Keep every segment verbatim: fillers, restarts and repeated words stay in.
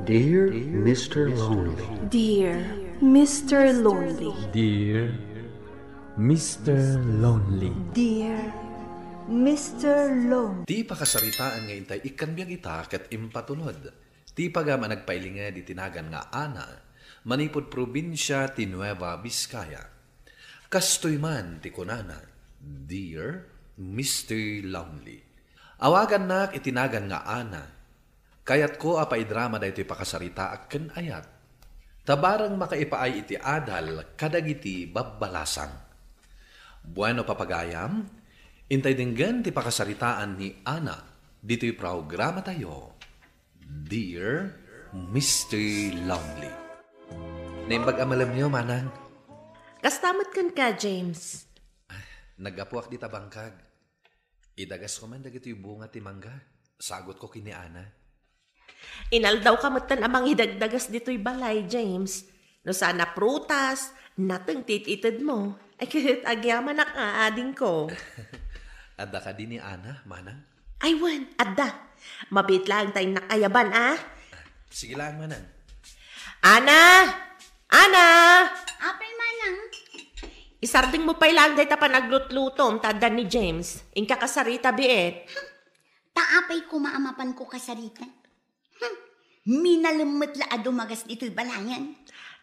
Dear Mister Lonely. Dear Mister Lonely. Dear Mister Lonely. Dear Mister Lonely. Ti pakasaritaan nga intay ikkan biag ita ket impatulod ti pagam a nagpailinged iti nagan nga Ana, manipud probinsia ti Nueva Vizcaya. Kastoy man ti kunana, "Dear Mister Lonely, awagannak iti nagan nga Ana. Kayatko a paidrama daytoy pakasaritaak ken ayat, ta bareng makaipaay iti adal kadagiti babbalasang." Bueno, papagayam, intay denggen ti pakasaritaan ni Ana ditoy programatayo, Dear Mister Lonely. Naimbag a malemyo, Manang. Kasta met kenka, James. Naggapuak dita bangkag. Idagasko man dagitoy bunga ti mangga. Sagutko ken ni Ana. Inaldawka metten a mangidagdagas ditoy balay, James. No saan a prutas, nateng ti it-itedmo. Ay, ket agyamanak nga adingko. Adda kadi ni Ana, Manang? Ay, wen, adda. Mabiit laeng ta innak ayaban, a? Sige laeng, Manang. Ana! Ana! Apay, Manang? Isardengmo pay laeng dayta panaglutlutom ta adda ni James. Inka kasarita, biit. Ta apay koma a mapanko kasarita? Hmm, minalem met la a dumagas ditoy balayan.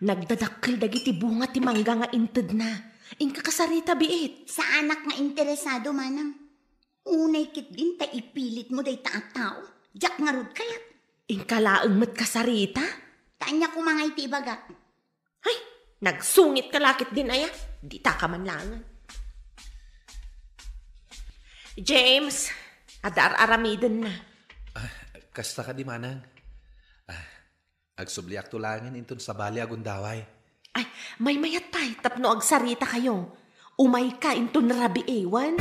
Nagdadakkel dagiti bunga ti mangga nga intedna. Inka kasarita, biit. Saanak nga interesado, Manang. Unay ketdin ta ipilitmo dayta a tao. Diak ngarud kayat. Inka laeng met kasarita? Ta ania koma ngay ti ibagak? Ay, nagsungit ka la ketdin aya. Dita ka man laengen. James, adda ar-aramidenna. Ah, kasta kadi, Manang? Ah, agsubliakto laengen inton sabali a gundaway. Ay, maymayat pay tapno agsaritakayo. Umayka inton rabii, wen?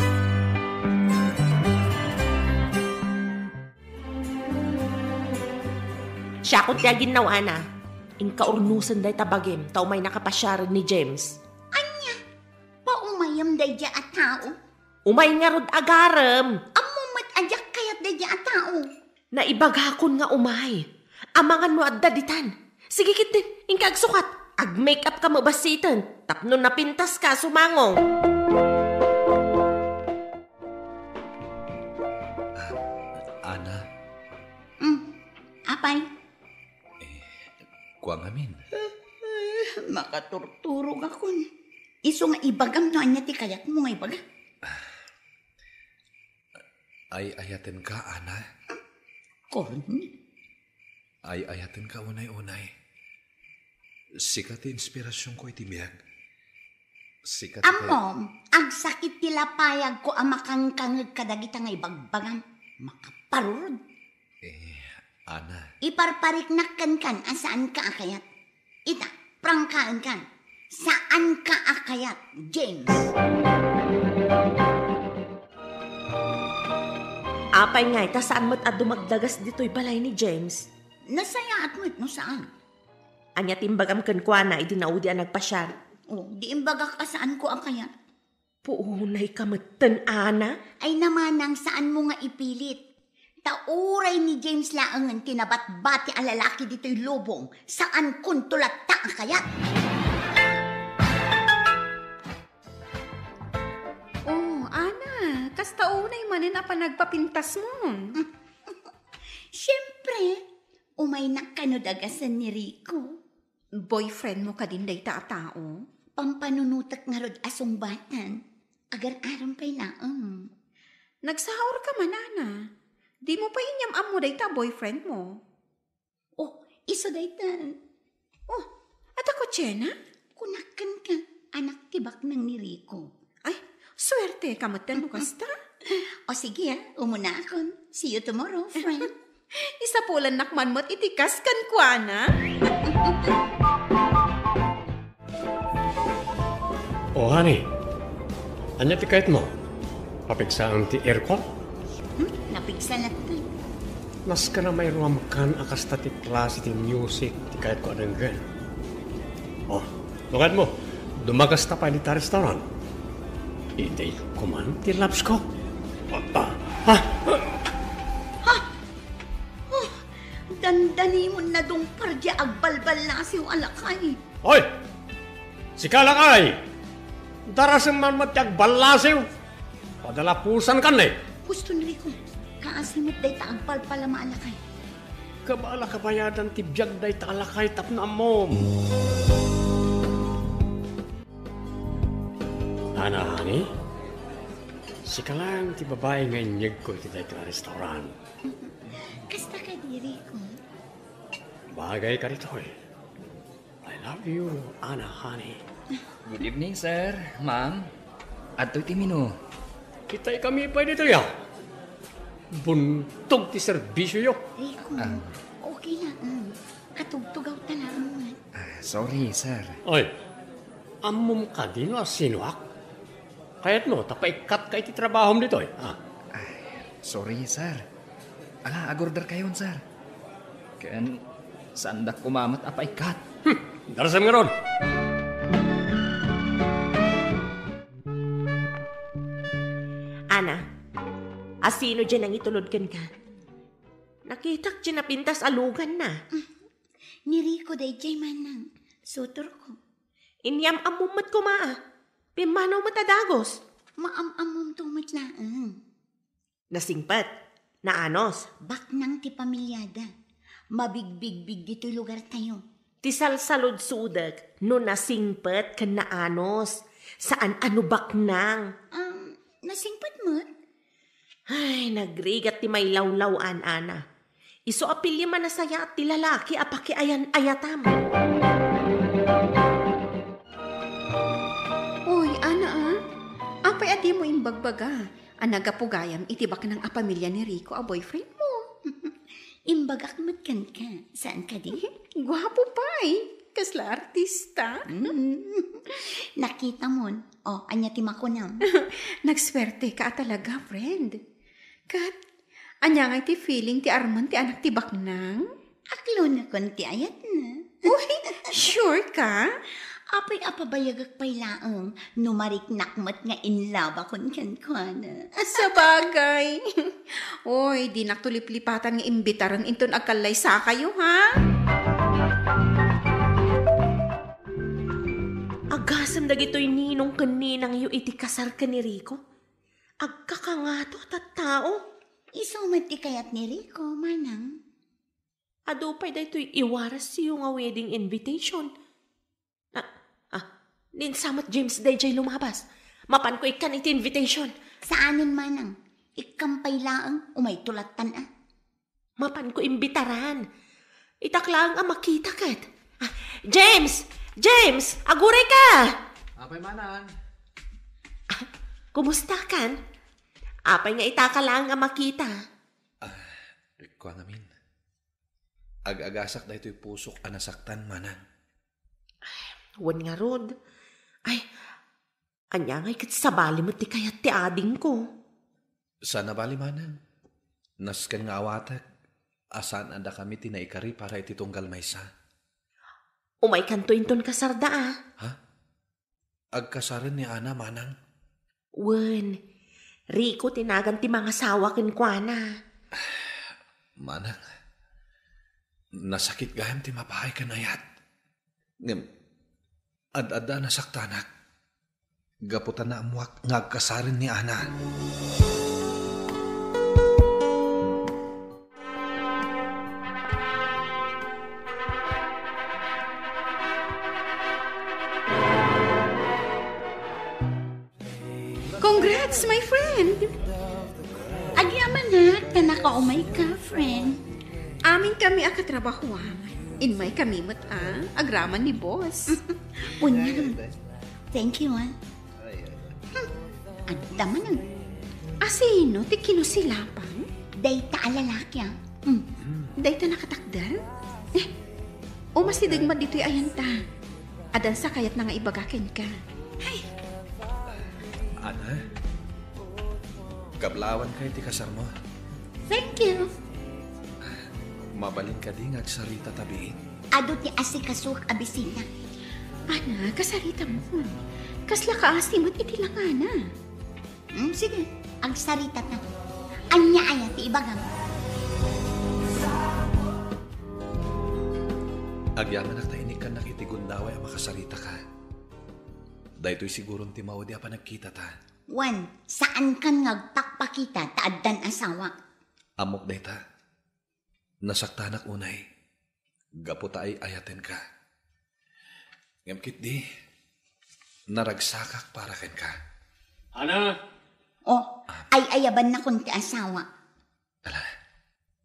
Siakon ti aginnaw, Ana. Inka urnosen dayta bagim ta umaynaka pasiaren ni James. Ania? Paumayem daydiay a tao? Umay ngarud agarem. Ammom met a diak kayat daydiay a tao. Naibagakon nga umay. Amangan no adda ditan. Sige ketdin, inka agsukat. Ag-make up ka met bassiten tapno napintas ka a sumangong. Ah, Ana. Mm, apay? Eh, kua ngamin. Makaturturogakon. Isu nga ibagam no ania ti kayatmo nga ibaga. Ay-ayatenka, Ana. Corny. Ay-ayatenka unay-unay. Sika ti inspirasionko iti biag. Sika ti kay- Ammom, agsakit ti lapayagko a makangkangeg kadagita nga ibagbagam. Makaparurod. Eh, Ana. Iparpariknak kenkan a saanka a kayat. Ita, prangkaenkan. Saanka a kayat, James. Apay ngay ta saan met a dumagdagas ditoy balay ni James? Nasayaat met no saan. Ania ti imbagam kenkuana idi naudi a nagpasiar? Oh, di imbagak a saanko a kayat. Puunay ka metten, Ana? Ay, namanang, saanmo nga ipilit. Ta uray ni James laengen ti nabatbati a lalaki ditoy lubong, saankonto latta a kayat. Oh, Ana, kasta unay manen a panagpapintasmon. Siempre, umaynak kano dagasen ni Rico. Boyfriendmo kadin dayta a tao? Pampanunotek ngarud a sungbatan. Agar-arem pay laeng. Nagsaurka man, Ana. Dimo pay inyam-ammo dayta a boyfriendmo. Oh, isu dayta. Oh, adda kotsena? Kunak kenka, anak ti baknang ni Rico. Ay, suerteka metten no kasta. O sige, ah, umunakon. See you tomorrow, friend. Isapulannak man met iti kas kenkuana. Oh, honey. Ania ti kayatmo? Papigsaem ti aircon? Hmm, napigsa latta. Nasken a mairuamkan a kasta ti klase ti music ti kayatko a denggen. Oh, no kayatmo, dumagasta pay dita restaurant. Idayko man ti labsko. Ah, ah, ah. Oh, the Dandanimon nadungpar diay agbalballasiw a lakay. Hoy! Sika, lakay! Darasem man met ti agballasew. Padalapusankan, eh. Gusto ni Rico, kaasi met dayta agpalpalama a lakay. Kabala kabayadan ti biag dayta a lakay tapno ammom. Ana, honey? Sika laeng ti babai nga inyegko iti dayta a restaurant. Kasta kadi, Rico? Bagay ka ditoy. I love you, Ana, honey. Good evening, sir, ma'am. Adtoy ti menu. Kitaykami pay ditoy, ah. Buntog ti serbisioyo. Rico, Ah. okay lang. Katugtugaw ta lang. Ah, sorry, sir. Oy, ammom kadi no asinoak? Kayatmo ta paikkatka iti trabahom ditoy, ah? Ay, sorry, sir. Ala, agorder kayon, sir. Ken, saandak koma met a paikkat. Hmm, darasem ngarud. Ana, asino diay nangitulod kenka? Nakitak diay napintas a luganna. Ni Rico daydiay, manang. Sutorko. Inyam-ammom met koma, a. Pimmanaw met a dagus. Maam-ammomto met laeng. Nasingpet, naanos. Baknang ti pamiliada. Mabigbigbig ditoy lugartayo. Ti salsaludsodek no nasingpet ken naanos. Saan a no baknang. Um, nasingpet met. Ay, nagrigat ti mailawlaw-an, Ana. Isu a piliem a nasayaat ti lalaki a pakiayan-ayatam. Oy, Ana, a? Apay a dimo imbagbaga a naggapu gayam iti baknang a pamilia ni Rico a boyfriend mo? Imbagak met kenka, saan kadi? Guapo pay. Kasla artista. Mm. Nakitamon. O, ania ti makunam? Nagsuerteka a talaga, friend. Ket, ania ngay ti feeling ti armen ti anak ti baknang? Aklonakon ti ayatna. Uy, sure ka? Apay a pabayagek pay laeng no mariknak met nga in love akon kenkuana. Sabagay. Oy, dinakto liplipatan nga imbitaren inton agkallaysakayo, ha? Agasem dagitoy ninong ken ninangyo iti kasar ken ni Rico. Agkakangato a tattao. Isu met ti kayat ni Rico, manang. Adu pay daytoy iwarasyo nga wedding invitation. Ah, ah, ni insa met James daydiay lumabas. Mapanko ikkan iti invitation. Saanen, manang. Ikkam pay laeng, umayto lattan, a. Mapanko imbitaran. Itak laeng a makita ket. Ah, James! James! Agurayka! Apay, manang? Ah, kumusta kan? Apay nga itaka laeng a makita? Ah, kuan amin. Ag-agasak daytoy pusok a nasaktan, manang. Wen ngarud. Ay, ania ngay ket sabali met ti kayat ti adingko? Saan a bali, manang. Nasken nga awatek a saan a dakami ti naikari para iti tunggal maysa. Umaykanto inton kasarda, a. Ha? Agkasaren ni Ana, manang? Wen, Rico ti nagan ti mangasawa kenkuana. Manang, nasakit gayam ti mapaay ken ayat. Ngem, ad-adda a nasaktanak. Gapu ta naammuak nga agkasaren ni Ana. Congrats, my friend! Agyamanak ta nakaumayka, friend. Amin kami a katrabahoam. Immay kami met a agraman ni boss. Unya, thank you, a. Hmm, adda manen. Asino ti kinusilapang? Dayta a lalaki, a. Hmm. Dayta nakatakder? Eh, umasideg met ditoy ayanta. Adda sa kayatna nga ibaga kenka. Ay. Ana, kablawanka iti kasarmo. Thank you. Mabalin kadi nga agsarita ta biit? Adu ti asikasok a bisina. Ana, kasaritamon. Kasla kaasi met iti langana. Hmm, sige, agsarita ta. Ania aya ti ibagam? Agyamanak ta inikkannak iti gundaway a makasaritaka. Daytoy siguron ti maudi a panagkitata. Wen, saankan nga agpakpakita ta addan asawa. Ammok dayta. Nasaktanak unay. Gapu ta ay-ayatenka. Ngem ketdi, naragsakak para kenka. Ana? Oh, ay-ayabannakon ti asawa. Ala,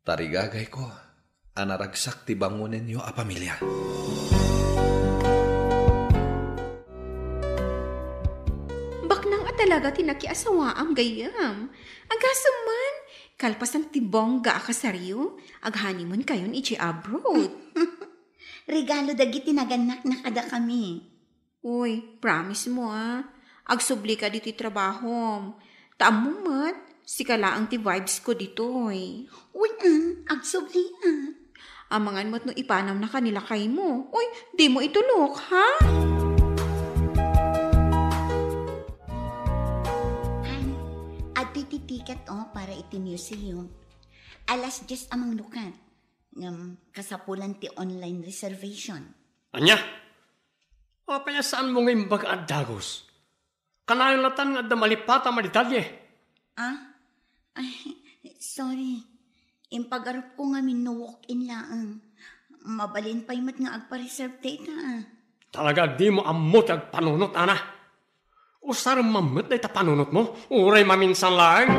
tarigagayko a naragsak ti bangonenyo a pamilia. Baknang a talaga ti nakiasawaam, gayyem. Agasem man, kalpasan ti bongga a kasaryo, ag-honeymoon kayon iti abroad. Regalo dagiti nagannakna kadakami. Uy, promise mo, ah. Agsubli ka ditoy trabahom. Ta ammom met, sika laeng ti vibes ko ditoy. Uy, ah, agsubli, ah. Amangan met no ipanawnaka ni lakaymo. Uy, dimo itulok, ha? Han, adtoy ti ticket, oh, para iti museum. Alas dies a manglukat. Ngem kasapulan ti online reservation. Ania? Apay a saanmo nga imbaga a dagus? Kanayon latta nga adda malipatam a detalye. Ah? Ay, sorry. Impagarupko ngamin no walk-in laeng. Mabalin pay met nga agpa-reserve dayta, ah. Talaga a dimo ammo ti agpanunot, Ana. Usarem man met dayta panunotmo, uray maminsan laeng.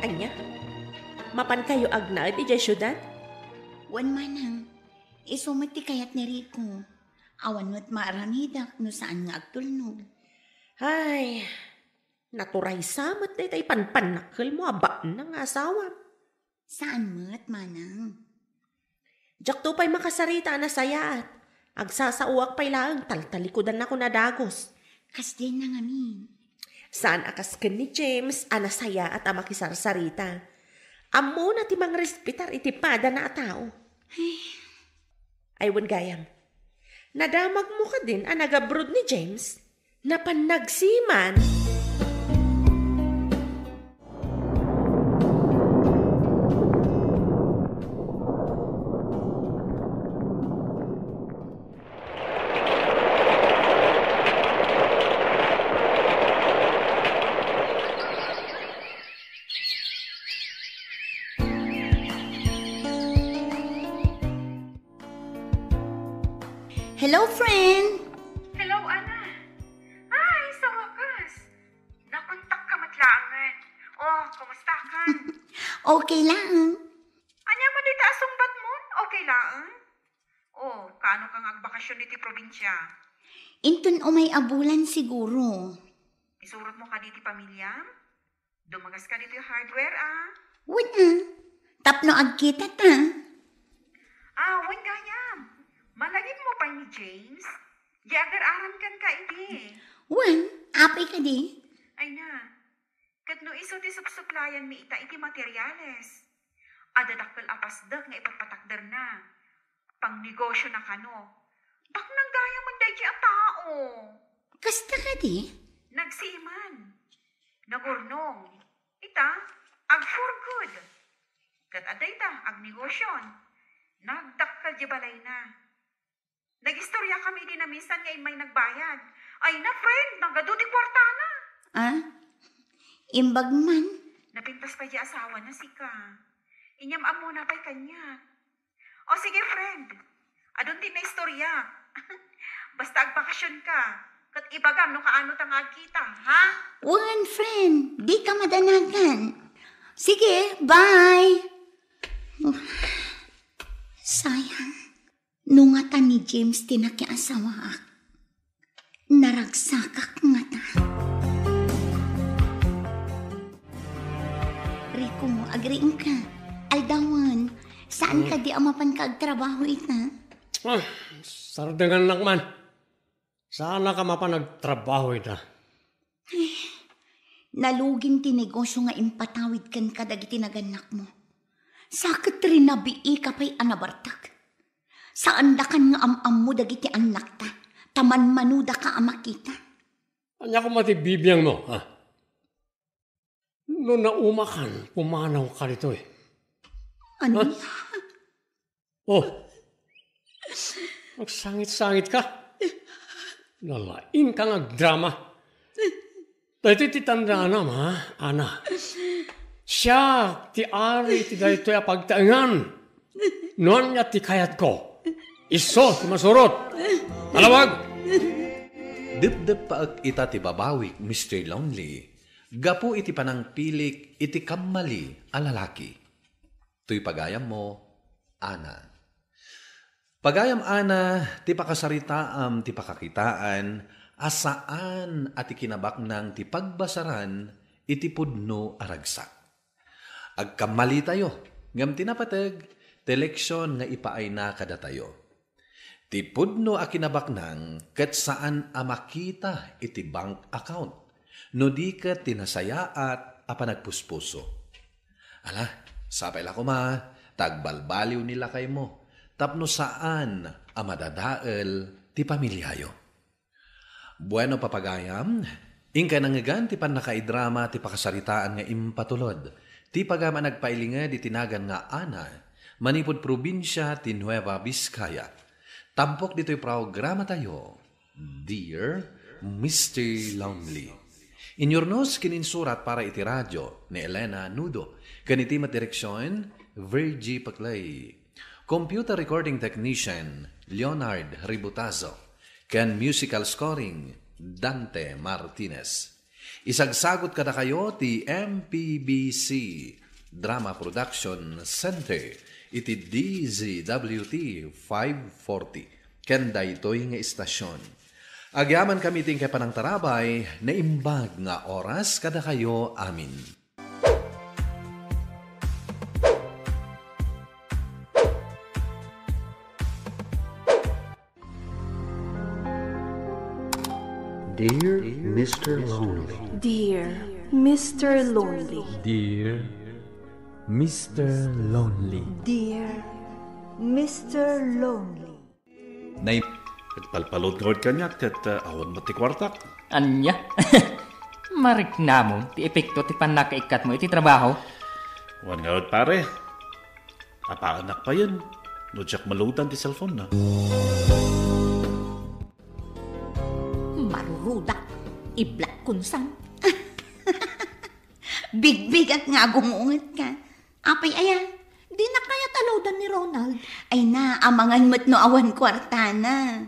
Ania? Mapankayo agnaed idiay siudad? Wen, manang. Isu met ti kayat ni Rico. Awan met maaramidak no saan nga agtulnog. Ay, naturaysa met dayta ipanpannakkelmo a baknang nga asawam. Saan met, manang. Diakto pay makasarita a nasayaat. Agsasaoak pay laeng, taltalikudannakon a dagus. Kasdiay na ngamin. Saan a kas ken ni James a nasayaat a makisarsarita. Ammona ti mangrespetar iti padana a tao. Ay. Ay, wen gayam. Nadamagmo kadin a nag-abroad ni James? Napan nagsiman. Hello, friend! Hello, Ana! Ay, sa wakas! Nakontak ka met laengen. Oh, kumusta ka? Okay lang. Ania met dayta a sungbatmo? Okay laeng? Oh, kaano ka nga agbakasyon ditoy probinsia? Inton umay a bulan siguro. Isurotmo kadi ti pamiliam? Dumagas ka ditoy hardware, ah. Wen, ah. Tapno agkitata. Ah, wen gayam. Malagipmo pay ni James? Di agar-aram kenka idi. Wen, apay kadi? Ay na. Ket no isu ti supsuplayanmi ita iti materyales. Adda dakkel a pasdek nga ipatpatakderna. Pangnegosiona kano. Baknang gayam daydiay a tao. Kasta kadi? Nagsiiman. Nagurnong. Ita, ag-for good. Ket adda ita, agnegosion. Nagdakkel diay balayna. Nag-istoryakami idi naminsan nga immay nagbayad. Ay na, friend, nagadu ti kuartana. Ah? Imbag man? Napintas pay diay asawana, sika. Inyam ammona pay kaniak. O sige, friend. Adun ti naistorya. Basta agbakasyon ka, ket ibagam no kaano ta nga agkita, ha? Wen, friend, dika madanagan. Sige, bye. Sayang. No ngata ni James ti nakiasawaak, naragsakak ngata. Rico, agriingka. Aldawen, saan Hmm. kadi a mapanka agtrabaho ita? Ah, sardengannak man. Saanak a mapan agtrabaho ita. Nalugim ti negosio nga impatawid kenka dagiti nagannakmo. Sa ket rinabiika pay a nabartek. Saandakan nga am-ammo dagiti annakta, ta manmanodaka a makita. Ania koma ti bibiangmo, ha? No naumakan, pumanawka ditoy. Ania? Oh. Agsangit-sangit ka. Nalaing ka nga agdrama. Daytoy ti tandanam, ha, Ana. Siak ti ari ti daytoy a pagtaengan. No ania ti kayatko, isu ti masurot. Talawag! Depdeppaek ita ti babawik, Mister Lonely, gapu iti panangpilik iti kammali a lalaki. Toy pagayammo, Ana. Pagayam, Ana, ti pakasaritaam ti pakakitaan a saan a ti kinabaknang ti pagbasaran iti pudno a ragsak. Agkammalitayo, ngem ti napateg, ti leksion nga ipaayna kadatayo. Ti pudno a kinabaknang ket saan a makita iti bank account, no di ket ti nasayaat a panagpuspuso. Ala, sapay la koma, ta agbalbaliw ni lakaymo, tapno saan a madadael ti pamiliayo. Bueno, papagayam, inkay nangngegan ti pannakaidrama ti pakasaritaan nga impatulod ti pagayam a nagpailinged iti nagan nga Ana, manipud probinsia ti Nueva Vizcaya. Tampok ditoy programatayo, Dear Mister Lonely. Inyurnos ken insurat para iti radio ni Elena Nudo, ken iti met direksion, Virgie Paclay. Computer recording technician, Leonard Ributazo, ken musical scoring, Dante Martinez. Isagsagot kadakayo ti M P B C Drama Production Center iti D Z W T five forty, ken daytoy nga istasion. Agyamankami iti inkay panangtarabay, naimbag nga oras kadakayo amin. Dear Mister Lonely. Dear Mister Lonely. Dear Mister Lonely. Dear Mister Lonely. Nay, nagpalpalod ngarud kaniak ket, ah, awan met ti kuartak. Ania? Mariknamo ti epekto ti pannakaikkatmo iti trabaho. Wen ngarud, pare. Apaannak payen no diak maloadan ti cellphone na. Marurudak. I-block kon san. Bigbigak nga agungunget ka. Apay aya? Dinak kayat a loadan ni Ronald. Ay na, amangan met no awan kuartana.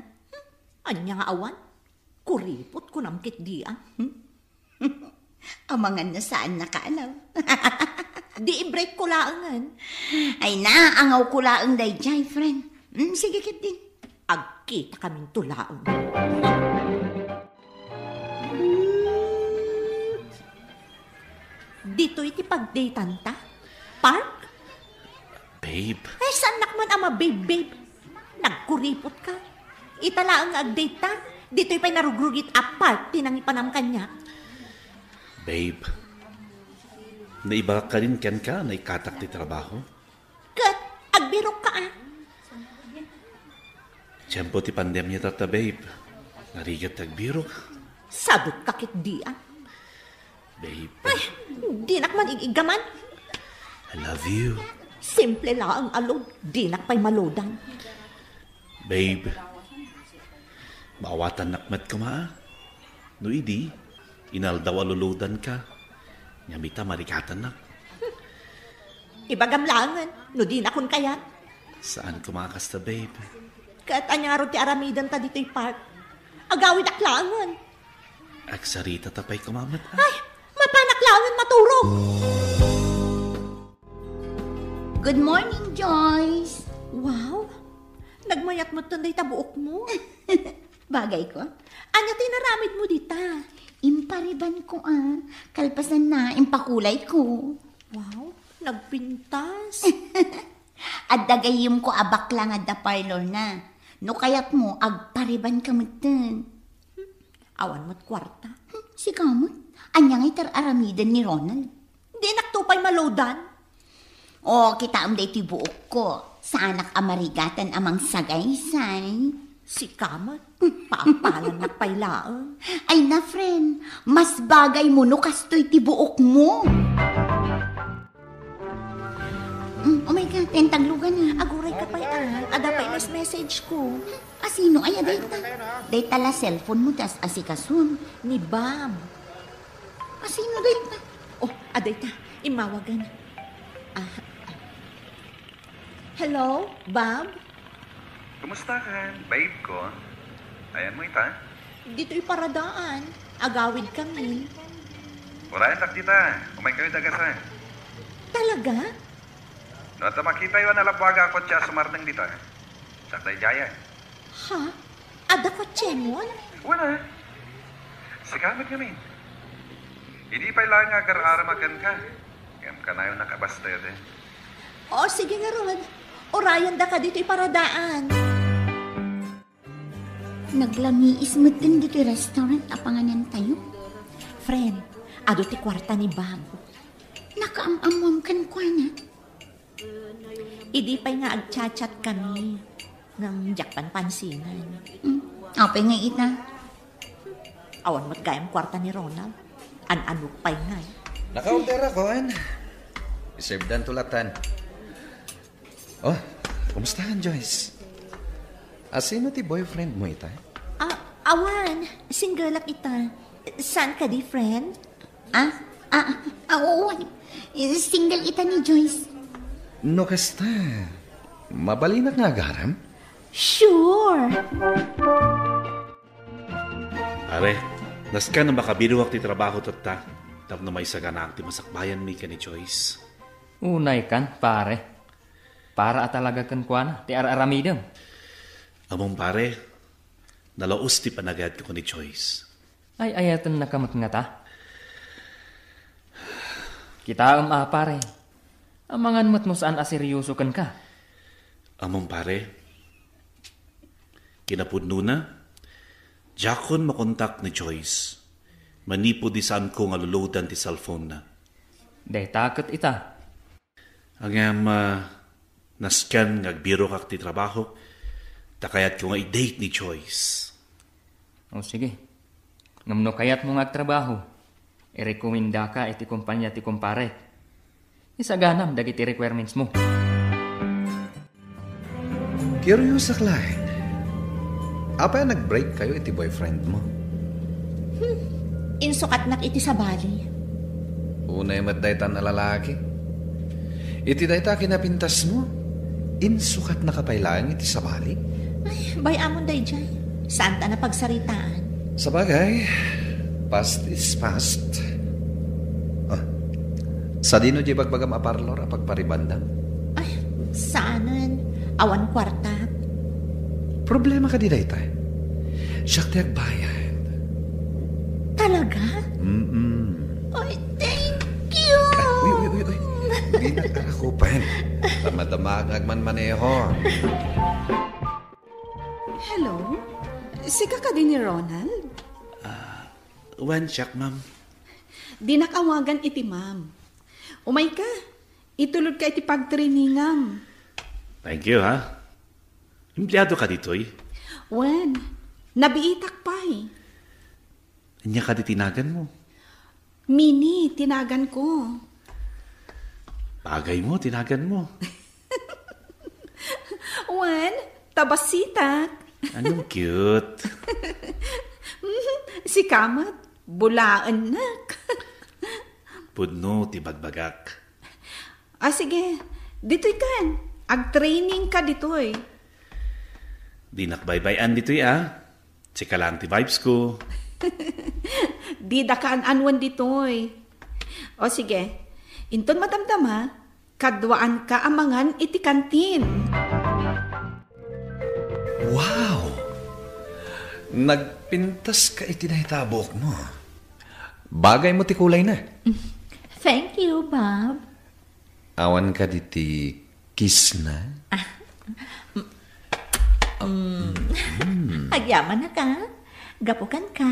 Ania nga awan? Kuripot kunam ketdi, ah. Amangan no saan nakaalaw. Di i-break ko laengen. Ay na, angaw ko laeng daydiay, friend. Mm, sige ketdi. Agkita kaminto laeng. Ditoy ti pagdatanta? Park? Babe. Eh, saannak man a ma-babe-babe? Nagkuripot ka. Ita laeng nga agdate ta. Ditoy pay narugrugit a park ti nangipanam kaniak. Babe, naibagak kadin kenka, naikkatak ti trabaho. Ket agbirok ka, ah. Tiempo ti pandemia tatta, babe. Narigat ti agbirok. Sadot ka ketdi, ah. Babe. Ay, dinak man ig-iggaman. I love you. Simple laeng a load, dinak pay maloadan. Babe, maawatannak met koma, ah. No idi, inaldaw a loloadanka. Ngem ita, marikatannak. Ibagam laengen, no dinakon kayat. Saan koma a kasta, babe. Ket ania ngarud ti aramidenta ditoy park? Agawidak laengen. Agsarita ta pay koma met, ah. Ay, mapanak laengen maturog. Good morning, Joyce. Wow, nagmayat metten dayta buokmo. Bagay ko. Ania ti inaramidmo dita? Impariban ko, ah. Kalpasan na, impakulay ko. Wow, nagpintas. Adda gayyem ko a bakla nga adda parlor na. No kayatmo, agpariban ka metten. Awan met kuarta. Hmm, sika met. Ania nga itar-aramiden ni Ronald? Dinak to pay maloadan. O, kitaem daytoy buokko. Saanak a marigatan a mangsagaysay. Sika met, papalannak pay laeng. Ay na, friend, mas bagaymo no kastoy ti buokmo. Mm, oh my God, Tentang lugan, eh. Aguray ka pay, ah. Adda pay message ko. Asino aya dayta? Dayta la cellphone mo ti as-asikason. Ni Bob. Asino dayta? Oh, adayta. Imawagan. Ah. Hello, Bob? Kumusta ka, babe ko? Ayan mo ita? Ditoy paradaan. Agawid kami. Urayan tak dita. Umay kayo dagasan. Talaga? No, ta makita yo a nalabwaga a kotse a sumardeng dita. Sakday jaya. Ha? Adda kotsemon? Wala. Sika met ngamin. Idi pay laeng nga agar-aram a kenka. Ngem kanayon a kabasta iti. O, sige ngarud. Urayan daka ditoy paradaan. Naglamiis metten ditoy restaurant a panganan tayo. Friend, adu ti kuarta ni Bob. Nakaam-ammoam kenkuana. Idi pay nga agchat-chat kami, ngem diak panpansinan. Hmm. Apay nga ita? Awan met gayam kuarta ni Ronald. An-anok pay ngay. Naka-order ako, en. Iserve dan tulatan. Oh, kumusta kan, Joyce? Asino ti boyfriend mo ita? Ah, awan. Single ak ita. Saan ka di, friend? Ah, ah, ah, oo. Single ita ni Joyce. No kasta, mabalinak nga agaram? Sure. Pare, nasken a makabiruak ti trabaho tatta, tapno maisaganaak ti masakbayanmi ken ni Joyce. Unay kan, pare. Para a talaga kenkuana ti ar-aramidem. Ammom, pare, nalaus ti panagayat ko ni Joyce. Ay-ayaten na ka met ngata. Kitaem a, pare. Amangan met no saan a seryoso kenka. Ammom, pare, kinapudnona, diakon makontak ni Joyce manipud di saanko nga luludan ti cellphone na. Dayta ket ita. Ngem, ah, nasken nga agbirokak ti trabahok, ta kayatko nga i-date ni Joyce. O, sige. Ngem no kayatmo nga agtrabaho, irekomendaka iti kompania ti kumparek. Isaganam dagiti requirements mo. Curious ak laeng. Apay a nag-break kayo iti boyfriend mo? Hmm. Insukatnak iti sabali. Unay met daytan a lalaki. Iti dayta kinapintas mo, insukatnaka pay laeng iti sabali? Ay, bay-amon daydiay. Saanta a pagsaritaan. Sabagay, past is past. Ah, sadino di bagbagam a parlor a pagparibandam? Ay, saanen. Awan kuarta. Problema ka di dayta. Siak ti agbayad. Talaga? Mm-mm. Ay, thank you! Ay, uy, uy, uy, uy. Di na karakupan. Tama-tama ang agman maneho. Hello? Sika kadi ni Ronald? Ah, wen, siak, ma'am. Dinak awagan iti ma'am. Umay ka. Itulod ka iti pagtrainingam. Thank you, ha? Empleado ka ditoy? Wen, nabiitak pay. Ania kadi ti naganmo? Mini ti naganko. Bagay mo ti naganmo. Wen, ta basitak. Anong cute? Sika met, bulaennak. Pudno ti bagbagak. Ah, sige. Ditoy kan. Agtraining ka ditoy. Dinak baybay-an ditoy, ah. Sika lang ti vibes ko. Dida ka an-anuen ditoy. O sige, inton madamdama, kaduaanka a mangan iti kantin. Wow! Nagpintas ka iti dayta a buok mo. Bagay mo ti kulay na. Thank you, Bob. Awan ka diti kiss na? Ah, mm, mm. Agyaman na ka. Gapu kan ka,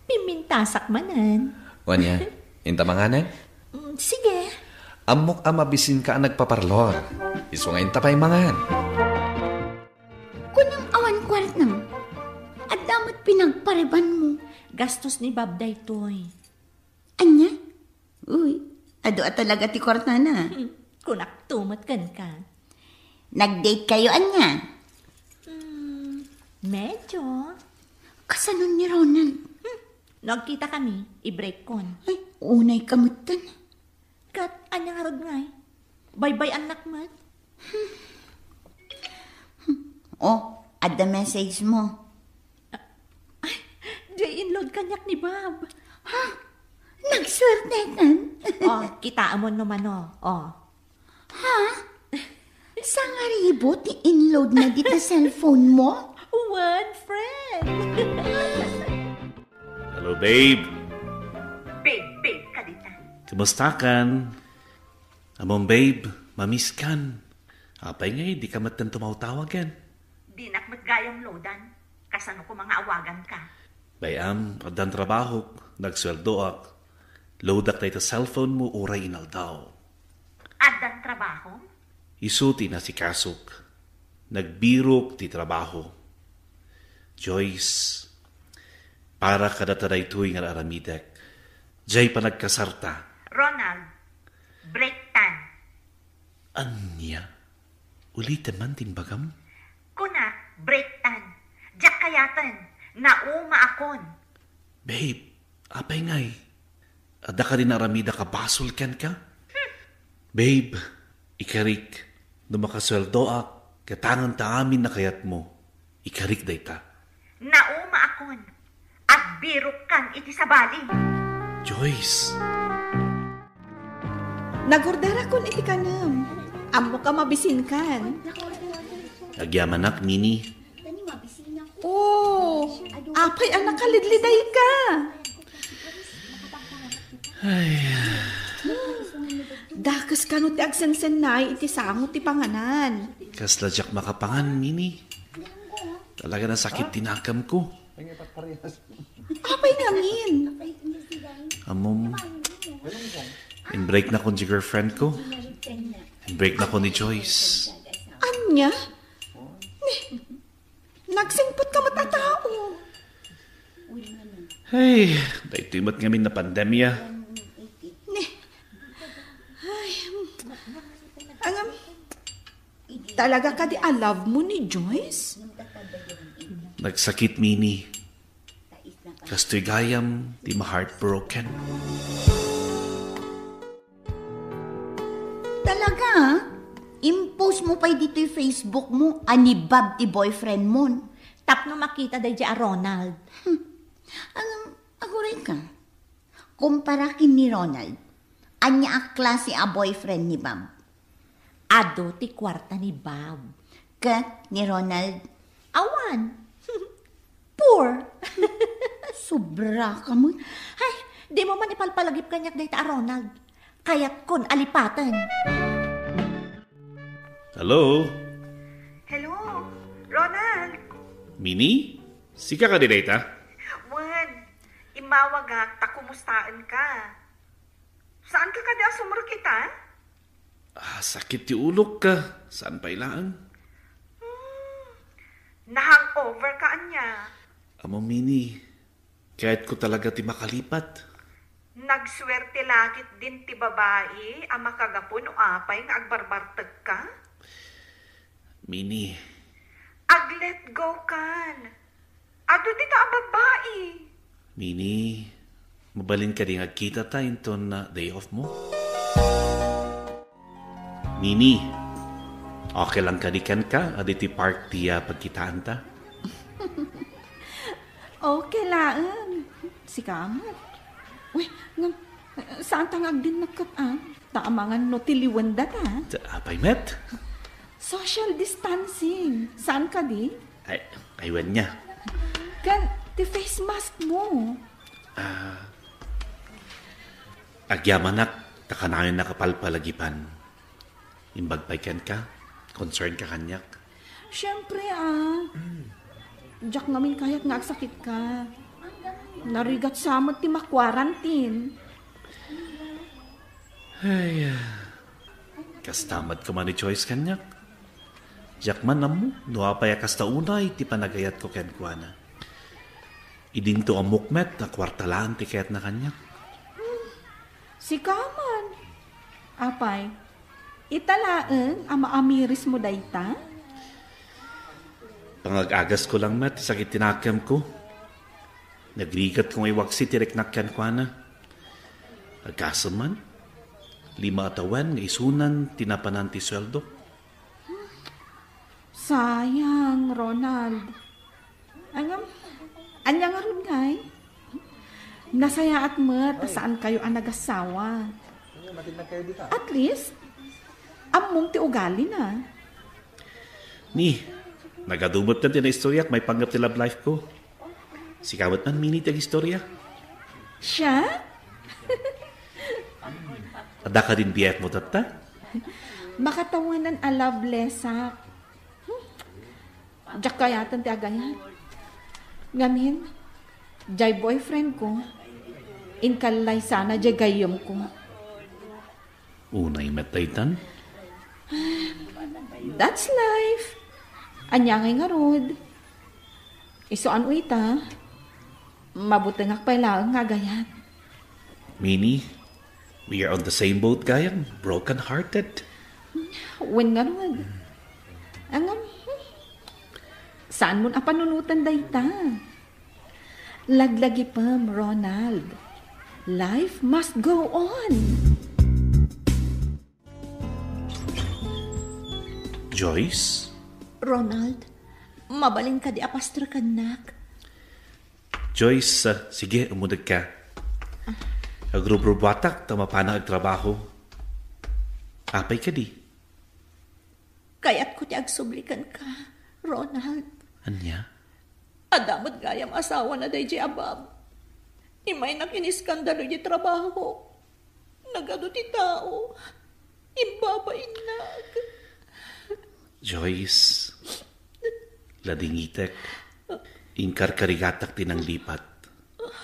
pimintasak manen. Wania, inta manganen? Mm, sige. Ammok a mabisin ka a nagpaparlor. Isu nga inta pay mangan. Kunam awan kuartam. Adda met pinagpariban mo. Gastos ni Bob daytoy. Anya? Uy, adu a talaga ti kuartana. Hmm, kunak tumet kenka. Nag-date kayo, ania? Hmm, medyo. Kasano ni Ronald? Hmm, no agkita kami, i-break kon. Ay, unay ka metten. Ket ania ngarud ngay? Baybay-annak met. Oh, adda message mo. Ay, diay inload kaniak ni Bob. Ha? Nagsuertekan? Oh, kitaem no mano. Oh. Ha? Sangaribot ti inload na dita cellphone mo? One friend. Hello, babe. Babe, babe, kadita. Kumusta kan? Amon, babe, mamiskan. Apay ngay, di ka metten tumawtawagen? Dinak met gayam loadan. Kasano ko mangaawagan ka? Bay-am, addan trabahok, nagsueldoak. Loadak dayta cellphone mo uray inaldaw. Addan trabahom? Isu ti inasikasok. Nagbirok ti trabaho. Joyce, para kadata daytoy nga aramidek. Jay panagkasarta. Ronald, break tan. Ania? Ulitem man ti imbagam? Kuna, break tan. Diak kayaten. Nauma akon. Babe, apay ngay? Adda kadi naaramida ka basol kenka? Babe, ikarik, no makasueldoak, gatangen ta amin a kayatmo. Ikarik dayta. Nauma akon. Agbirok kan iti sabali. Joyce! Nagorderakon iti kanem. Ammok a mabisinkan. Agyamanak, Mini. Oh, apay a nakalidlidayka? Ay. Dakes kano ti agsensennay iti sango ti panganan. Kasla diak makapangan, Mini. Talaga nasakit ti nakemko. Apay ngamin? Ammom, in-breaknakon ti girlfriendko. In-breaknakon ni Joyce. Ania? Ni, nagsingpetka met a tao. Ay, daytoy met ngamin a pandemia. Ni, ay, angam, talaga kadi a love mo ni Joyce? Nagsakit, Mini. Kastoy gayam ti ma-heartbroken. Talaga? Impost mo pay ditoy Facebook mo a ni Bob ti boyfriend mon. Tapno makita daydi a Ronald. Hmm. Ang, aguray ka. Kumpara ken ni Ronald, ania a klase a boyfriend ni Bob? Adu ti kuarta ni Bob. Ket ni Ronald? Awan. Poor. Sobra ka met. Hay, dimo man ipalpalagip kaniak dayta a Ronald. Kayatkon a lipaten. Hello? Hello, Ronald. Mini? Sika kadi dayta? Wen, immawagak ta kumustaen ka. Saan ka kadi a sumrekita? Ah, sakit ti ulok ka. Saan pay laeng? Hmm, na-hangover ka ania? Amo, Mini, kayatko talaga ti makalipat. Nagsuerte la ketdin ti babai a makagapu no apay nga agbarbartekka? Mini. Ag-let go kan. Adu dita a babai. Mini, mabalin kadi nga agkitata inton, ah, day off mo? Mini, okay lang kadi kenka a ditoy park ti, ah, pagkitaanta? Okay laeng. Sika met. Uy, ngem, saan ta nga agdinnak ket, ah? Ta amangan no tiliwenda ta. Ta apay met? Social distancing. Saan kadi? Ay, ay, wen nia. Ken, ti face mask mo. Ah, agyamanak, ta kanayon a palpalagipan. Imbag pay kenka, concern ka kaniak. Siempre, ah. Diak ngamin kayat nga agsakitka. Narigat sa met ti ma-quarantine. Ay, ah. Kasta met koma ni Joyce kaniak. Diak man ammo no apay a kasta unay ti panagayatko kenkuana. Idinto ammok met a kuarta laeng ti kayatna kaniak. Sika man. Apay, Ita laeng a maamirismo dayta? Pangag-agasko lang met ti sakit ti nakemko. Nagrigatko nga iwaksi ti riknak kenkuana. Agasem man, lima a tawen nga isunan ti napanan ti sueldo. Sayang, Ronald. Ngem, ania ngarud ngay? Nasayaat met ta saankayo a nagasawa. At least, ammom ti ugalina. Ni, nagadu met ti naistoriak maipanggep ti love life ko. Sika met man, Mini, ti agistorya. Siak? Adda kadin biag mo tatta? Makatawanan a loveless-ak. Hmm. Diak kayaten ti agayat. Ngamin, jay boyfriend ko, inkallay sana jay gayyemko. Unay met daytan. That's life. Ania ngay ngarud? Isu a no ita, mabutengak pay laeng nga agayat. Mini, we are on the same boat gayam, broken-hearted. Wen ngarud. Ngem, hmm, saanmon a panunoten dayta? Laglagipem, Ronald. Life must go on. Joyce? Ronald, mabalin kadi a pastrek kennak? Joyce, ah, sige, umudegka. Agrubrubuatak ta mapanak agtrabaho. Apay kadi? Kayatko ti agsubli kenka, Ronald. Ania? Adda met gayam asawa na daydiay a bab. Imaynak iniskandalo iti trabaho. Nagadu ti tao. Imbabainnak. Joyce, ladingitek. Inkarkarigatak ti nanglipat.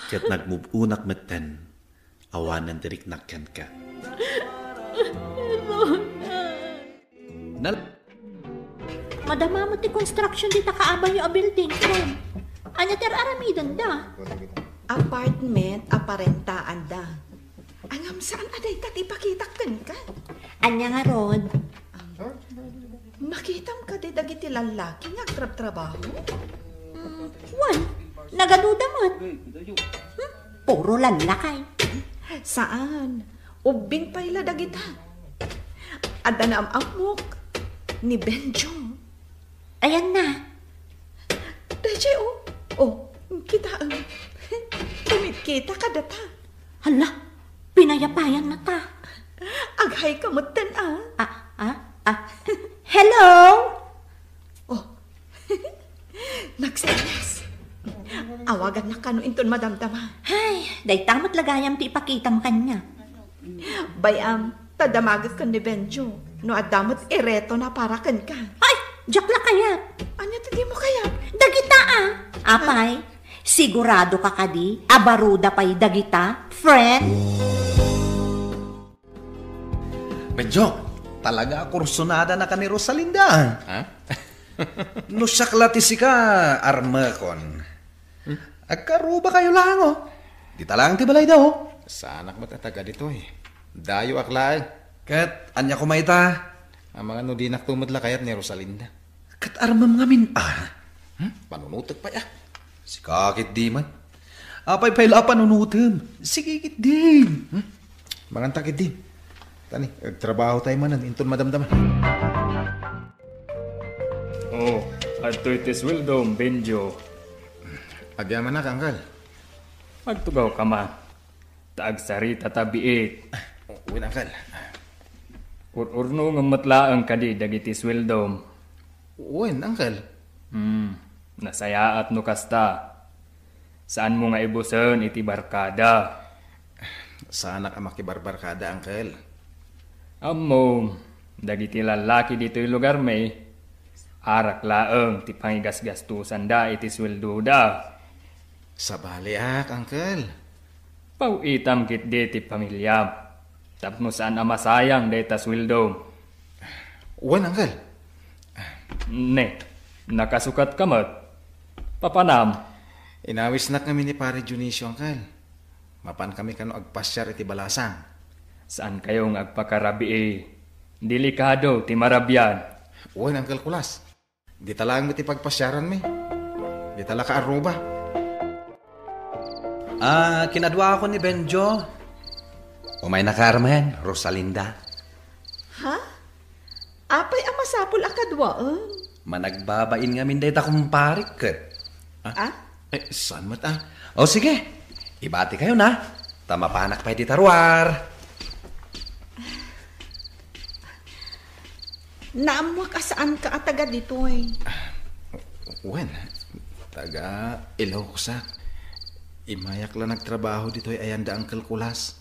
Ket nagmub-onak metten. Awanen ti riknak kenka. Nal- Madama met ti construction dita kaabayo a building, friend. Ania ti ar-aramidenda? Apartment a parentaanda. Ngem saan a dayta ti ipakitak kenka? Ania ngarud? Makitam kadi dagiti lallaki nga agtrabtrabaho? Mm, wen, nagaduda met. Hmm? Puro lallaki. Saan. Ubbing pay la dagita. Adda naam-ammok ni Benjo. Ayanna. Daydiay, o. O, kitaem. Kumitkita kadata. Hala, pinayapayan na ta. Agayka metten, a. A, a, a. Hello? O. Nagsenyas. Awagannak kano inton madamdama. Ay, dayta met la gayam ti ipakitam kaniak. Bay-am, ta damagek ken ni Benjo no adda met iretona para kenka. Ay, diak la kayat. Ania ti dimo kayat? Dagita, a. Apay, sigurado ka kadi a baruda pay dagita, friend? Benjo, talaga a kursunada na ka ni Rosalinda. Ha? No siak la ti sika, armekon. Hmm? Agkaruba kayo lang, o. Dita lang ti balayda, o. Saanak met a taga ditoy. Dayoak laeng. Ket ania koma ita? Amangan no dinak to met la kayat ni Rosalinda. Ket armem ngamin, a? Hmm? Panunotek pay, a. Sika ketdi man. Apay pay la a panunotem? Sige ketdi. Hmm? Manganta ketdi. Tani, agtrabaho tayo manen, inton madamdama. O, adtoy ti sueldom, Benjo. Agyamanak, Uncle. Agtugaw ka man. Ta agsarita ta biit. Wen, Uncle. Ur-urnongem met laeng kadi dagiti sueldom. Wen, Uncle. Hmm, nasayaat no kasta. Saanmo nga ibusen iti barkada. Saanak a makibarbarkada, Uncle. Ammom, dagiti lallaki ditoy lugarmi, arak laeng ti pangigasgastusanda iti sueldoda. Sabaliak, Uncle. Paw-itam ketdi ti pamiliam tapno saan a masayang dayta sueldom. Wen, Uncle. Ne, nakasukat ka met. Papanam? Inawisnak ngamin ni Pare Dionisio, Uncle. Mapan kami kano agpasiar iti balasang. Saan kayo nga agpakarabii? Delikado ti marabian. Wen, Uncle Kulas. Dita laeng met ti pagpasiaranmi. Dita la ka Aruba. Ah, kinaduaakon ni Benjo. Umayna ka, Carmen, Rosalinda. Ha? Apay a masapul a kaduaem? Managbabain ngamin dayta, kumparik, ket. Ah? Ah? Eh, saan met, ah? O, sige. Ibati kayo na. Ta mapanak pay dita ruar. Naammoak a saanka a taga ditoy. Wen, taga Ilocos ak. Imayak la nagtrabaho ditoy ayan da Uncle Kulas.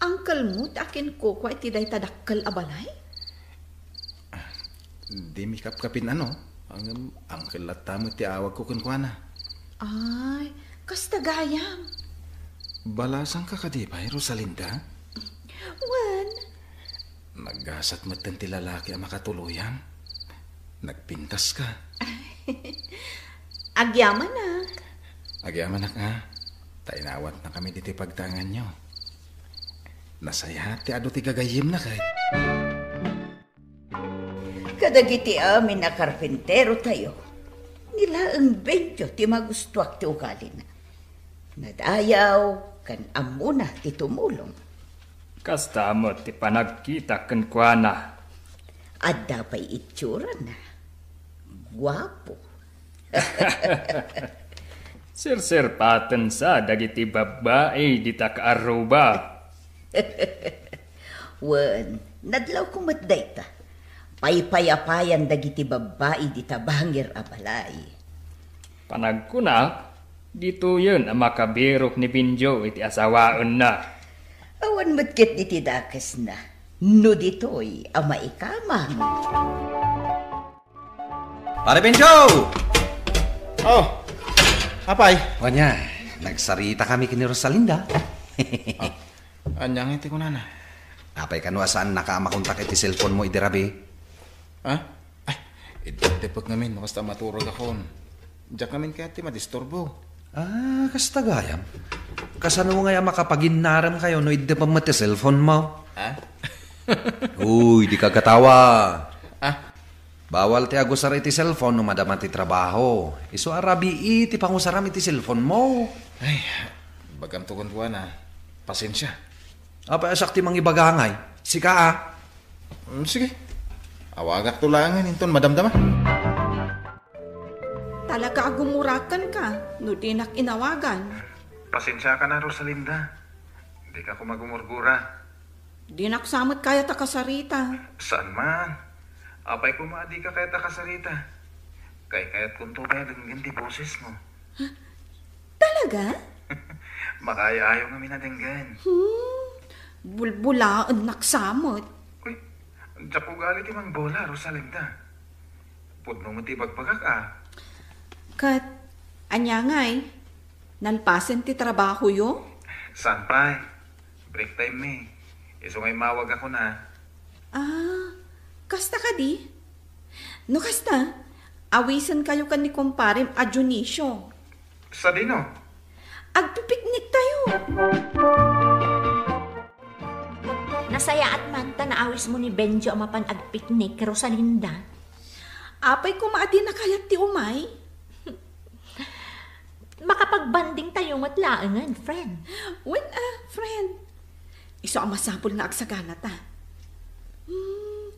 Uncle mo ti akinkukua iti dayta dakkel a balay? Di mi kapkapin ano, ngem Uncle latta met ti awagko kenkuana. Ay, kasta gayam. Balasanka kadi pay, Rosalinda? Wen. Naggasat metten ti lalaki a makatuloyam. Nagpintaska. Agyamanak. Agyamanak nga. Ta inawatnakami ditoy pagtanganyo. Nasayaat ti adu ti gagayyemna ket. Kadagiti amin a karpinterotayo, ni laeng Benjo ti magustuak ti ugalina. Nadayaw ken ammona ti tumulong. Kasta met ti panagkitak kenkuana. Adda pay itsurana. Guapo. Serserpaten sa dagiti babbai dita ka Aruba. Wen, nadlawko met dayta. Paypayapayan dagiti babbai dita bangir a balay. Panagkunak, ditoyen a makabirok ni Benjo iti asawaenna. Awan met ket diti dakesna, no ditoy a maikamang. Pare Benjo! Oh, apay? Wen, nagsarita kami ken ni Rosalinda. Ah, ania ngay ti kunana? Apay kano a saannaka a makontak iti cellphone mo idi rabii? Ha? Ay, iddepdepek ngamin no kasta maturogakon. Diak ngamin kayat ti madisturbo. Ah, kasta gayam. Kasano ngay a makapaginnarem kayo no iddepen met ti cellphone mo? Ha? Uy, dika agkatawa. Ah? Bawal ti agusar iti cellphone no madama ti trabaho. Isu a rabii ti pangusaram iti cellphone mo. Ay, ibagam to kenkuana. Pasensia. Apay a siak ti mangibaga ngay? Sika a. Mm, sige. Awagakto laengen inton madamdama. Talaga a gumurakenka no dinak inawagan. Pasensiakan a, Rosalinda. Dika koma gumurgura. Dinak sa met kayat a kasarita. Saan man? Apay koma a dika kayat a kasarita. Kaykayatkonto pay a denggen ti bosesmo. Talaga? Makaayo-ayo ngamin a denggen. Hmm, bulbulaennak sa met. Uy, diak ugali ti mangbola, Rosalinda. Pudno met ti ibagbagak a. Ket, ania ngay? Nalpasen ti trabahoyo? Saan pay? Break time mi. Isu nga immawagakon a. Ah, kasta kadi? No kasta, awisenkayo ken ni kumparem a Dionisio. Sadino? Agpipikniktayo. Nasayaat man ta naawismo ni Benjo a mapan agpiknik, Rosalinda. Apay koma a dina kayat ti umay? Makapagbandingtayo met laengen, friend. Wen a, friend. Isu a masapul nga agsaganata. Hmm,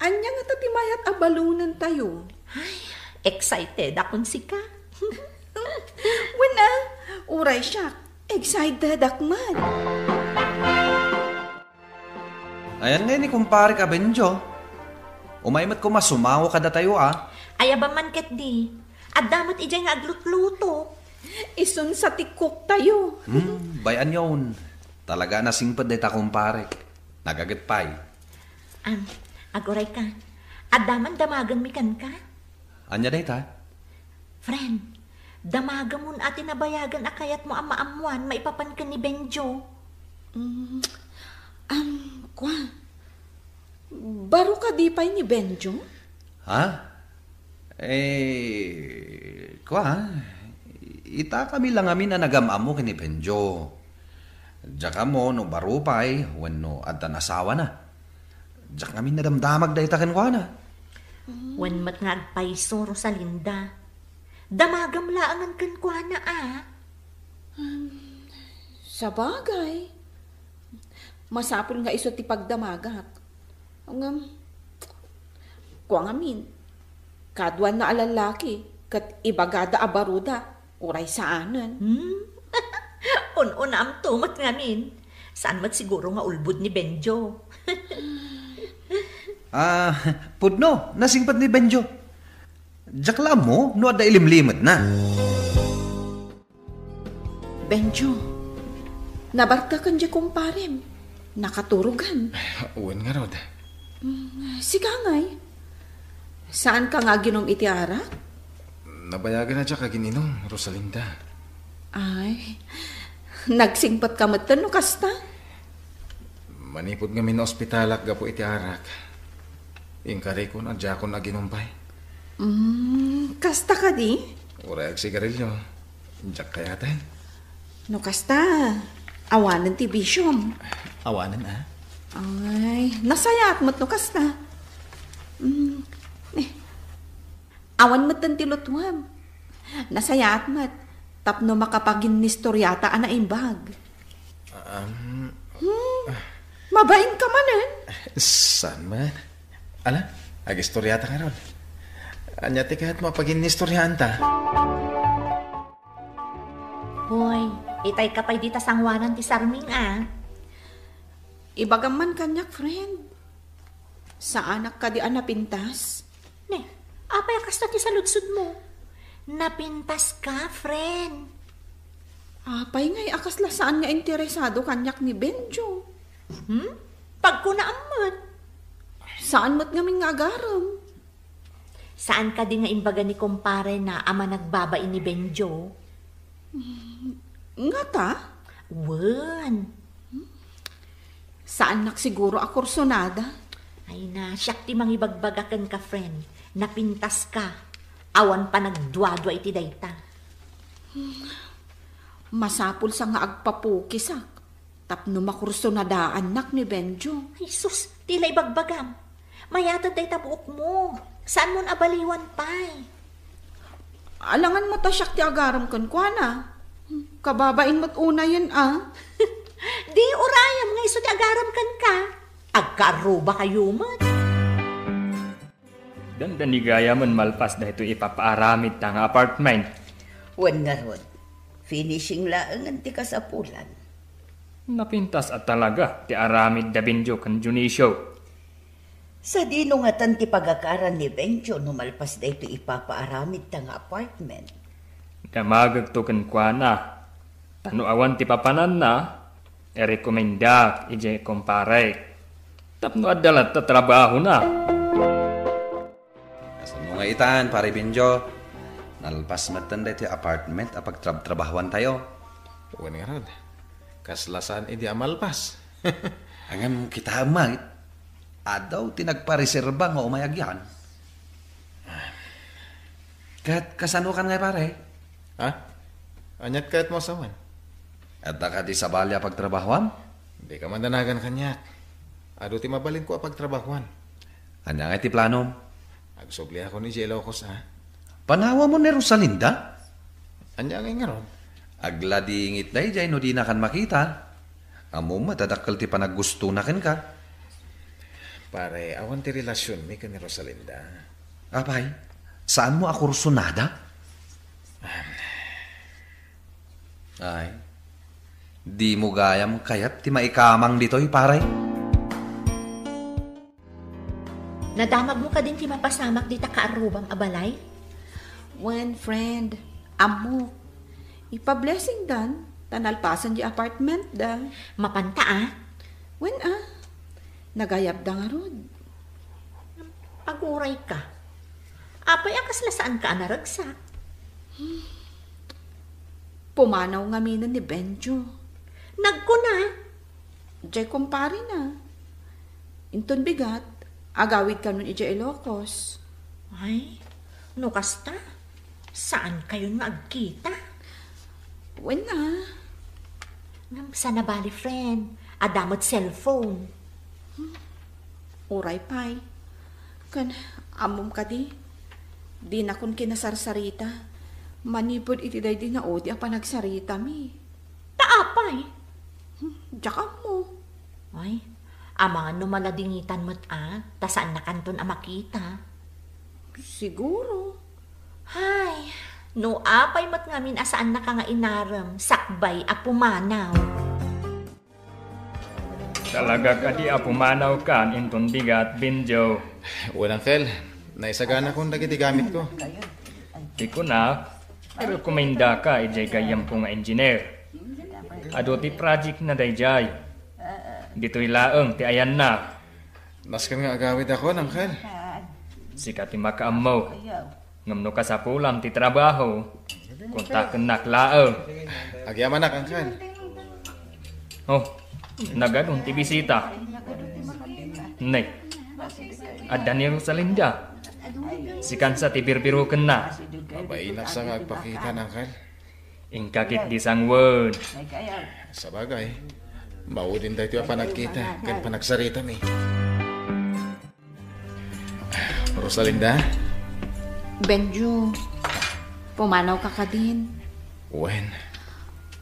ania ngata ti mayat a balonentayo? Ay, excited akon sika. Wen a, uray siak, excited ak met. Ayan ngay ni kumparek a Benjo. Umay met koma sumango kadatayo a. Ay, aba man ketdi. Adda met idiay nga aglutluto. Isun sa ti cook tayo. Hmm, bay-anyon. Talaga a nasingpet dayta kumparek. Nagaget pay. Am, aguray ka. Adda man damagenmi kenka? Ania dayta? Friend, damagemon a ti nabayagen a kayatmo a maammoan maipapan ken ni Benjo. Mm, am, kua. Baro kadi pay ni Benjo? Ha? Eh, kua, itakami la ngamin a nagam-ammo ken ni Benjo. Diak ammo no baro pay wenno addan asawana. Diak ngamin nadamdamag dayta kenkuana. Wen met nga agpayso, Rosalinda. Damagam laengen kenkuana, a. Sabagay, masapul nga isu ti pagdamagak. Ngem, kua ngamin, kaduanna a lallaki ket ibagada a baruda, uray saanen. Hmm? Un-unaamto met ngamin. Saan met siguro nga ulbod ni Benjo. Ah, pudno, nasingpet ni Benjo. Diak la ammo no adda ilimlimetna. Benjo, nabartek ken diay kumparem. Nakaturogan. Wen ngarud. Mm, sika ngay. Saanka nga aginom iti arak? Nabayagan a diak agin-inom, Rosalinda. Ay, nagsingpetka metten no kasta? Manipud ngamin naospitalak gapu iti arak, inkarikon a diakon aginom pay. Mm, kasta kadi? Uray agsigarilio. Diak kayaten. No kasta, awanen ti bisiom. Awanen, a? Ay, nasayaat met no kasta. Mm, eh, awan metten ti lutuam. Nasayaat met tapno makapaginnistoriata a naimbag. Um, Hmm, mabainka manen? Saan man? Ala, agistoriata ngarud. Ania ti kayatmo a paginnistoriaanta? Hoy, itayka pay dita sangoanan ti sarming, a. Ibagam man kaniak, friend. Saanak kadi a napintas? Ne, apay a kasta ti saludsodmo? Napintaska, friend. Apay ngay a kasla saan nga interesado kaniak ni Benjo? Hmm? Pagkunaam met. Saan met ngamin nga agarem? Saan kadi nga imbaga ni kumparena a managbabain ni Benjo? Ngata? Wen. Saannak siguro a kursunada. Ay na, siak ti mangibagbaga kenka, friend. Napintaska. Awan panagduadua iti dayta. Masapul sa nga agpapukisak tapno makursunadaannak ni Benjo. Ay sus, ti la ibagbagam. Mayat dayta buokmo. Saanmon a baliwan pay? Alangan met a siak ti agarem kenkuana. Kababain met unayen a. Di urayem nga isu ti agarem kenka. Agkaarrubakayo met. Dandani gayamen malpas daytoy ipapaaramidta nga apartment. Wen ngarud, finishing laengen ti kasapulan. Napintas a talaga ti aramid da Benjo ken Dionisio. Sadino ngatan ti pagakaran ni Benjo no malpas daytoy ipapaaramidta nga apartment? Damagekto kenkuana. Ta no awan ti papananna, irekomendak idiay kumparek. Tapno adda latta trabahona. Kasano nga itan, Pare Benjo? Nalpas metten daytoy apartment a pagtrabtrabahuantayo. Wen ngarud, kasla saan idi a malpas. Ngem kitaem met, adu ti nagpareserba nga umay agyan. Ket kasanokan ngay, pare? Ha? Aniat kayatmo a sawen? Adda kadi sabali a pagtrabahuam? Dika mandanagan kaniak. Adu ti mabalinko a pagtrabahuan. Ania ngay ti planom? Agsubliakon idiay Ilocos, a. Panawamon ni Rosalinda? Ania ngay ngarud? Agladingitda idiay no dinakan makita. Ammom met a dakkel ti panaggustona kenka. Pare, awan ti relasionmi ken ni Rosalinda. Apay, saanmo a kursunada? Ay, dimo gayam kayat ti maikamang ditoy, pare? Nadamagmo kadin ti mapasamak dita kaarrubam a balay? Wen, friend, ammok. Ipa-blessing dan, ta nalpasen di apartment da. Mapanta, a? Wen, a. Nagayabda ngarud. Aguray ka. Apay a kasla saan ka a naragsak? Pumanaw ngaminen ni Benjo. Nagkuna? Jay kumpare na. Inton bigat, agawid kanon idiay Ilocos. Ay, no kasta, saan kayon nga agkita? Wen a. Ngem sana bali, friend, adda met cellphone. Uray pay. Ken, ammom kadi, dinakon kinasarsarita manipud iti daydi naudi a panagsaritami. Ta apay? Hmm, diak ammo. Ay, amangan no maladingitan met a, ta saannakanton a makita. Siguro. Hay, no apay met ngamin a saannaka nga inarem, sakbay a pumanaw. Talaga kadi a pumanawkan inton bigat, Benjo? Wen, Uncle. Naisaganakon dagiti gamitko. Ti kunak, rekomendaka idiay gayyemko nga engineer. Adu ti project na daydiay. Ditoy laeng ti ayanna. Nasken nga agawidakon, Uncle. Sika ti makaammo. Ngem no kasapulam ti trabaho, kontakennak laeng. Agyamanak, Uncle. Oh, nagadun ti bisita. Ne, adda ni Rosalinda. Sikan sa ti birbirukenna. Mabainak sa nga agpakita, Uncle. Inka ketdi sanguen. Sabagay, maudin daytoy a panagkita ken panagsaritami. Rosalinda? Benjo, pumanawka kadin? Wen.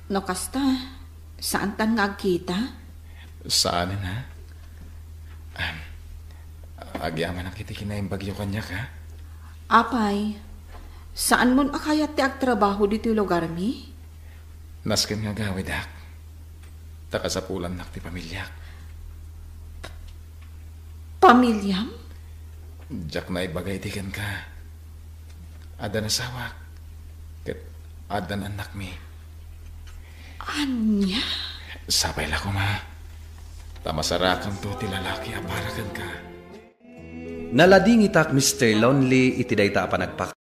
No kasta, saantan nga agkita? Saanen, ha? Ahem. Agyamanak iti kinaimbagyo kaniak, ha? Apay, saanmon a kayat ti agtrabaho ditoy lugarmi? Nasken nga agawidak. Ta kasapulannak ti pamiliak. Pamiliam? Diak naibaga iti kenka. Adda nasawak. Ket adda annakmi. Ania? Sapay la koma. Ta masarakanto ti lalaki a para kenka. Naladingitak, Mister Lonely, iti dayta a panagpak-